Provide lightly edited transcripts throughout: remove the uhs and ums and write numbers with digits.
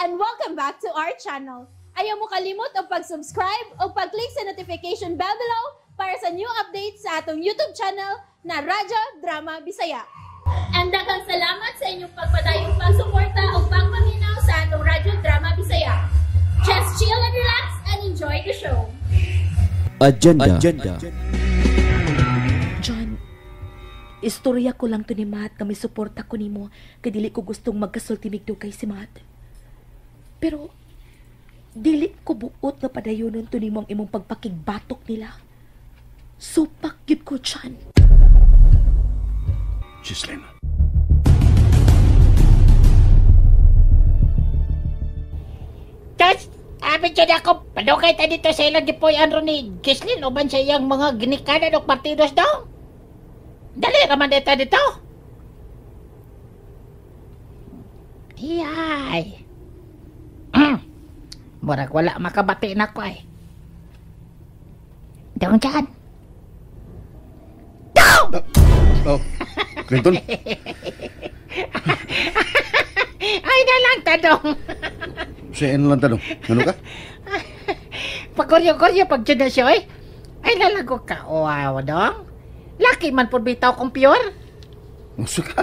And welcome back to our channel. Ayaw mo kalimot og pag-subscribe o pag-click sa notification bell below para sa new updates sa atong YouTube channel na Radyo Drama Bisaya. And daghang salamat sa inyong pagpadayong pagsuporta o pagpaminaw sa atong Radyo Drama Bisaya. Just chill and relax and enjoy the show. Agenda. John, istorya ko lang to ni Matt nga may suporta ko nimo kay dili ko gustong magkasultimig kay si Matt. Pero dili ko buot nga padayonon to nimo ang imong pagpakigbatok nila. Supak gyud ko, John. Gislin. Tapos, abi dyan ako, padukay ta dito sa ilang gipuy-an ron ni Gislin, uban sa iyang mga ginikanan og partidos daw. Dali raman dito dito. Iyay. Murag wala makabati na ko ay. Dong dyan. Dong! Oh, Clinton. Ay na lang tanong. Siya na lang tanong. Ano ka? Pagkoryo-koryo pag dyan na siya eh. Ay nalago ka. Wow, dong. Laki man po bitaw kong pure. Muso ka?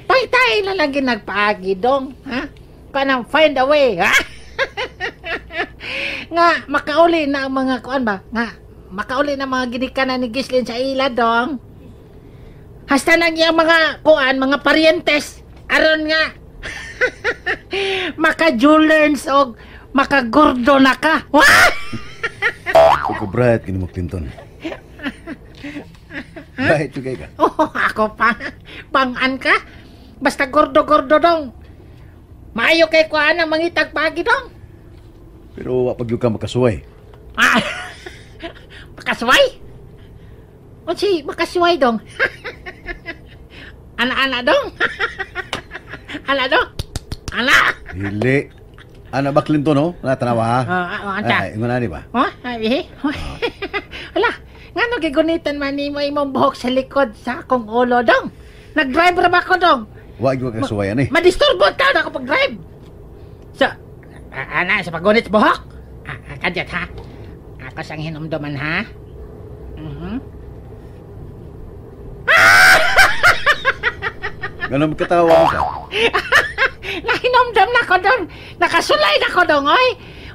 Pagtayo na lang ginagpaagi, dong. Ha? Kanang find a way, ha? Nga, makauli na ang mga, kuan ba? Nga, makauli na mga ginikanan ni Gislin sa ila, dong. Hasta nang iyang mga, kuan, mga parientes. Aron nga, maka-jewelers og makagordo na ka. Wah! Kukubright, gini mo, Clinton. Bright, okay ka? Oh, ako pa. Pangan ka? Basta gordo-gordo dong. Maayo kay kuan ang mangitag pagi dong. Pero wa pag ka makasuway. Ah, makasuway? O si makasuway dong. Ana-ana dong. Ana dong. Ana. Hili. Ana ba Clinton, no? Natanawa ha? Anta. Ay, ingon na di ba? Oh, ay, Wala. Ngano gigunitan man nimo imong buhok sa likod sa akong ulo dong? Nag-drive ra ba ko dong? Wa gyud ka kasuwayan eh. Madisturbo taon ako pag-drive. So, ana sa paggunit sa buhok. Kadyat ha. Ako sang hinumduman ha. Mhm. Ganun katawa mo ka. Nahinumdum na ko dong. Nakasulay na ko dong oy.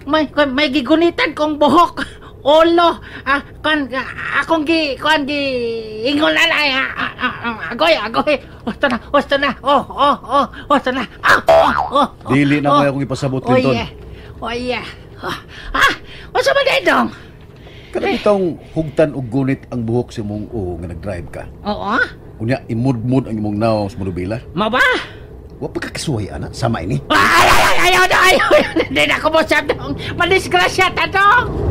May gigunitan kong buhok. Ulo, akong gi, kuan gi, ingon na lang, agoy, agoy, osto na, oh, osto na, oh. Dili na mo akong ipasabot, Clinton. Oh yeah, unsa man day dong? Kada bitong hugtan og gunit ang buhok sa imong uo nga nag-drive ka. Oo. Unya, imudmud ang imong nawong sa manubila. Mao ba? Wa pa ka kasuway, ana, sama ini. Ay, ayaw na, ayaw, hindi na ako mosab dong. Madisgrasya ta dong.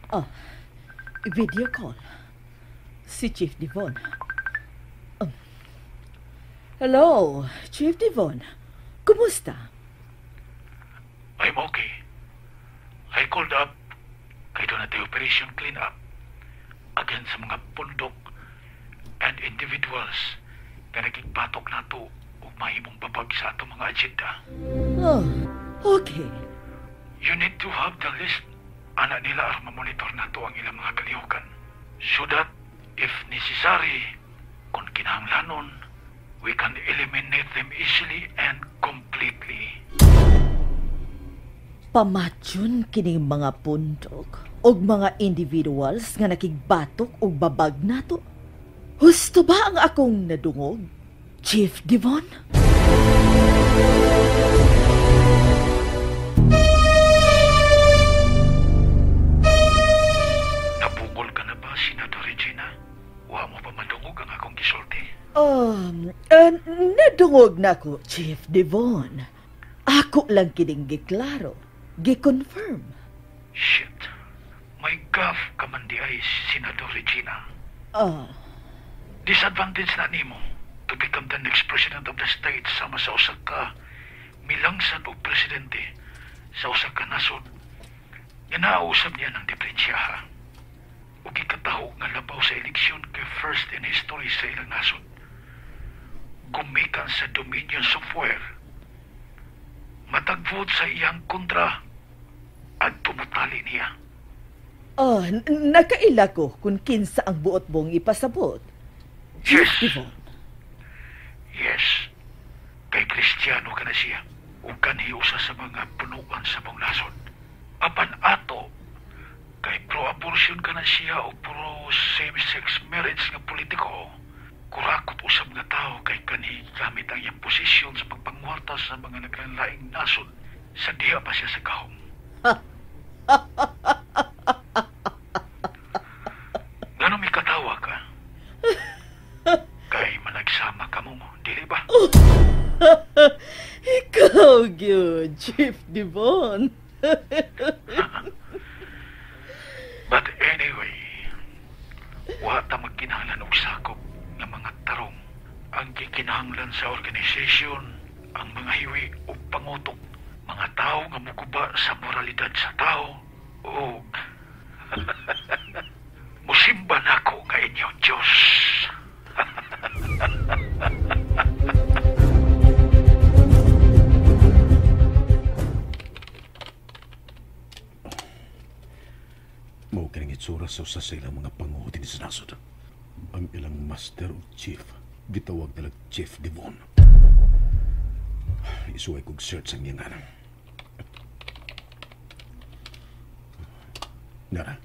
Oh, video call. Si Chief Devon. Hello, Chief Devon. Kumusta? I'm okay. I called up kay doon natin operation clean up against sa mga pundok and individuals na nagigbatok nato ug mahimong babag sa atong mga agenda. Oh, okay. You need to have the list. Ana nila aron mamonitor nato ang ilang mga kalihukan. So that, if necessary, kung kinahanglanon, we can eliminate them easily and completely. Pamatyon kining mga pundok og mga individuals nga nakigbatok og babag nato. Husto ba ang akong nadungog, Chief Devon? Nabukol ka na ba, Senador Regina? Wa mo pa madungog ang akong gisulti? Nadungog na ko, Chief Devon. Ako lang kining giklaro, giconfirm. Shit. May gaff ka man di ay, Senador Regina. Disadvantage na nimo to become the next president of the state sama sa usa ka Milangsad og presidente sa usa ka nasod nga nausab niya ng diferensyaha. Ug gikataho nga labaw sa eleksyon kay first in history sa ilang nasod. Gumikan sa Dominion software. Matag vote sa iyang kontra at tumutali niya. Ah, nakaila ko kung kinsa ang buot mong ipasabot. Yes. Devon. Yes. Kay Kristiyano ka na siya. Ug kanhi usa sa mga punuan sa mong nasod. Apan ato, kay pro-abortion ka na siya o pro same-sex marriage nga politiko, kurakot usab nga tao kay kanhi gamit ang iyang posisyon sa pagpangwarta sa mga naglaing nasod sa diha pa siya sa gahom. Ngano may katawa ka? Kay managsama ka mo, dili ba? Ikaw gyud, Chief Devon. But anyway, wa ta magkinahanglan og sakop nga mga tarong. Ang gikinahanglan sa organisasyon, ang mga hiwi ug pangutok, mga tao nga muguba sa moralidad sa tao ug musimba nako nga inyong Diyos. Mao kining itsura sa usa sa ilang mga panguho dinhi sa nasod. Ang ilang master o chief, gitawag nilang Chief Devon. Isuway kog search ang iyang ngalan. Nara,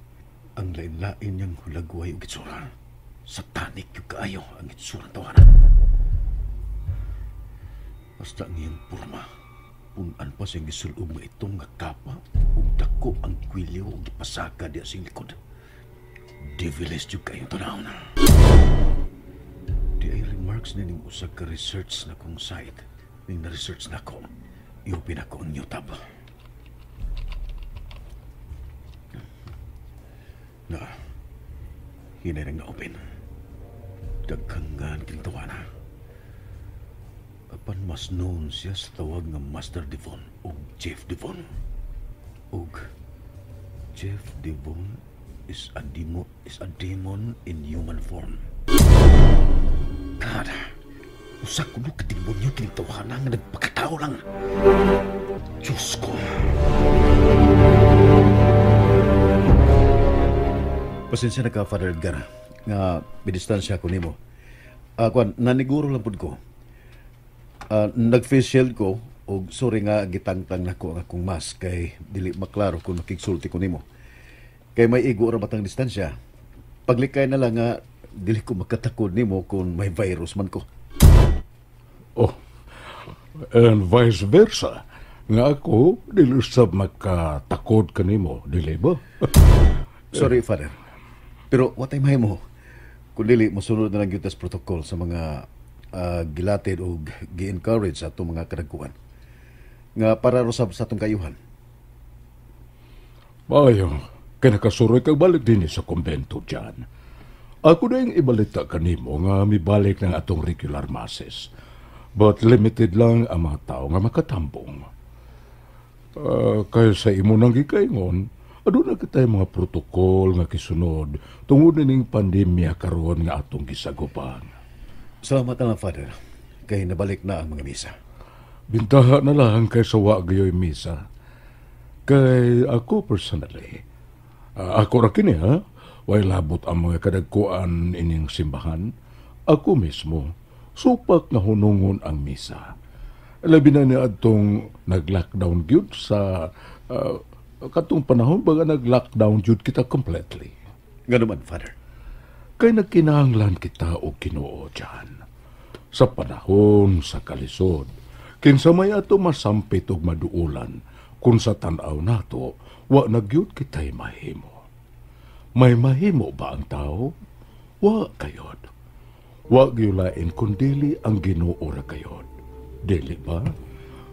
ang lain-lain niyang hulagway og itsura. Satanic yung kaayo ang itsura tawanan. Basta ang iyang purma, punan pa siyang gisulob nga itong nga kapa ug dako ang kwilyo ug gipasaka diya sa likod. Devilish jud kayong tanaw na. Di ay remarks na ning usa ka research na kong site. Ning na-research na ko, i-open ako ang new tab. Na, hinay nang na-open. Daghangan kining tawana. Apan mas known siya sa tawag nga Master Devon o Chief Devon. Og Chief Devon is a demon in human form. God, usa kuno ka demonyo kining tawhana nga nagpakatao lang. Diyos ko. Pasensya na ka, Father Edgar, nga bidistansya ko nimo. Kuan, naniguro lang pud ko. Nag-face shield ko og sorry nga gitangtang nako ang akong mask kay dili maklaro kung makigsulti ko nimo. Kay may igo ra batang distansya. Paglikay na lang nga dili ko makatakod nimo kung may virus man ko. Oh, and vice versa. Nga ako dili sab makatakod kanimo, dili ba? Sorry, Father. Pero what ay mahimo? Kung dili mosunod na lang gyud tas protocol sa mga gilatid o gi-encourage sa atong mga kadagkuan nga para rosab sa atong kayuhan. Bayo, kay nakasuroy kag balik dinhi sa kumbento dyan. Ako na yung ibalita kanimo nga mibalik ng atong regular masses. But limited lang ang mga tao nga makatambong. Kaya sa imo nang gikaingon, aduna kitay mga protokol nga kisunod tungod nining pandemya karon nga atong gisagupan. Salamat na lang, Father. Kay nabalik na ang mga misa. Bintaha na lang kay sawa gayoy misa. Kay ako personally, ako ra kini ha, way labot ang mga kadagkuan ining simbahan. Ako mismo, supak na hunungon ang misa. Labi na ni adtong nag-lockdown gyud sa katong panahon baga nag-lockdown gyud kita completely. Ngano man, Father? Kay nagkinahanglan kita og Ginoo diyan. Sa panahon sa kalisod, kinsa may ato masampit og maduulan kung sa tan-aw nato wa na gyud kitay mahimo. May mahimo ba ang tao? Wa kayod. Wa gyud lain kun dili ang Ginoo ra kayod. Dili ba?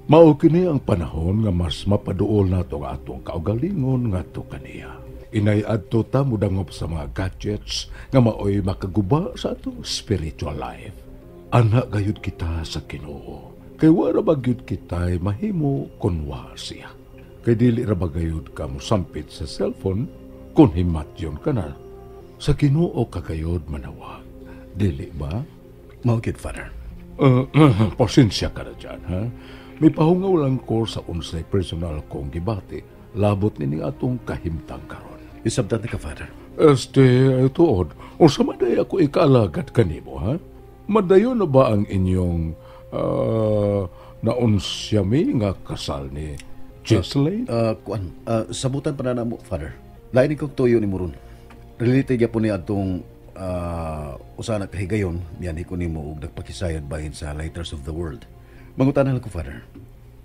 Mao kini ang panahon nga mas mapaduol nato ang atong kaugalingon ngadto kaniya. Inay adto ta modangop sa mga gadgets nga maoy makaguba sa atong spiritual life. Ana gayud kita sa Ginoo. Kay wala ba gyud kitay mahimo kun wa siya. Kay dili ra ba gayud ka mosampit sa cellphone kung himatyon ka na. Sa Ginoo ka gayud manawag. Dili ba? Mao gyud, Father. Pasensya ka na dyan, ha? May pahungaw lang ko sa unsay personal kong gibati. Labot nining atong kahimtang karon. Isabtan ka, Father. Este, tuod, unsa man day ako ikaalagad kanimo, ha? Madayon na ba ang inyong naunsyami nga kasal ni Jesslyn? Kuan, sabutan pa na mo, Father. Lain kong tuyo ni Muron. Related gyapon ni atong usa na kahigayon, mianhi ko nimo og nagpakisayod bahin sa Lighters of the World. Mangutana lang ko, Father.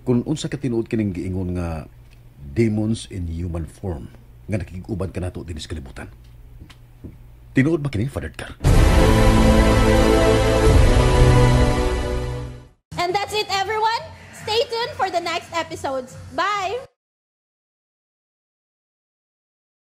Kung unsa ka tinuod kining giingon nga demons in human form nga nakig-uban kanato dinhi sa kalibutan. Tinuod ba kini, Father Edgar? And that's it, everyone. Stay tuned for the next episodes. Bye!